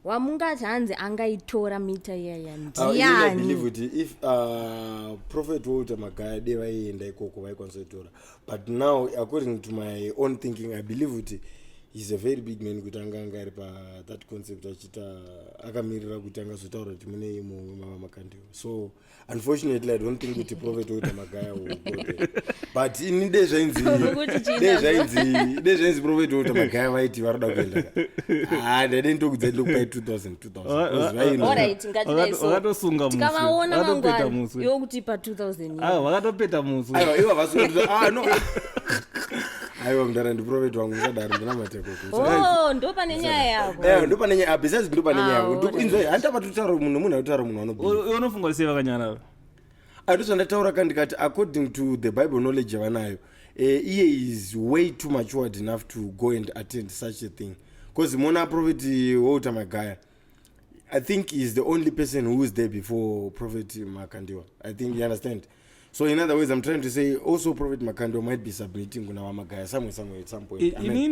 Wamungati hanzi angaitora mita iyaya Ah, inini I believe ndiani? kuti if Prophet Walter Magaya de vaienda ikoko, vaikwanisa kuitora. But now, according to my own thinking, I believe kuti he's a very big man kuti anga ari pathat concept achiita akamirira kuti angazotaura kuti mune imo mava Makandiwa. So unfortunately, I don't think kuti Prophet Walter Magaya will go there. But ini de zvainzi Kuti chii de nazvo? zvainzi Prophet Walter Magaya vaiti varoda kuenda, ah, ndade ndokudza, ndokupai 2000 2000 vaino. Alright, ngatidai so. Wakatosunga muswe. Tikavaona Wakatopeta mangwana, muswe. iwe kutipa 2000. Ah, wakatopeta muswe. Aiwa, ivo havasi, ah, no, aiwa, mudara, ndiprophet wangu, musadaro, ndinamateko. Oh, ndo pane nyaya yako. Eh, ndo pane nyaya. Besides, ndo pane nyaya Ah, yako. alright. Inzwa, handitapa totaura munhu anotaura, munhu anobelieve. Iwe unofunga kuti sei vakanyarara? Andozvandataura ka, ndikati according to the Bible knowledge yavanayo, iye is way too matured enough to go and attend such a thing, because mona Prophet Walter Magaya, I think, is the only person who is there before Prophet Makandiwa, I think. You understand? So in other words, I'm trying to say also Prophet Makandiwa might be submitting kuna vaMagaya somewhere, somewhere, at some point. Amen. Inini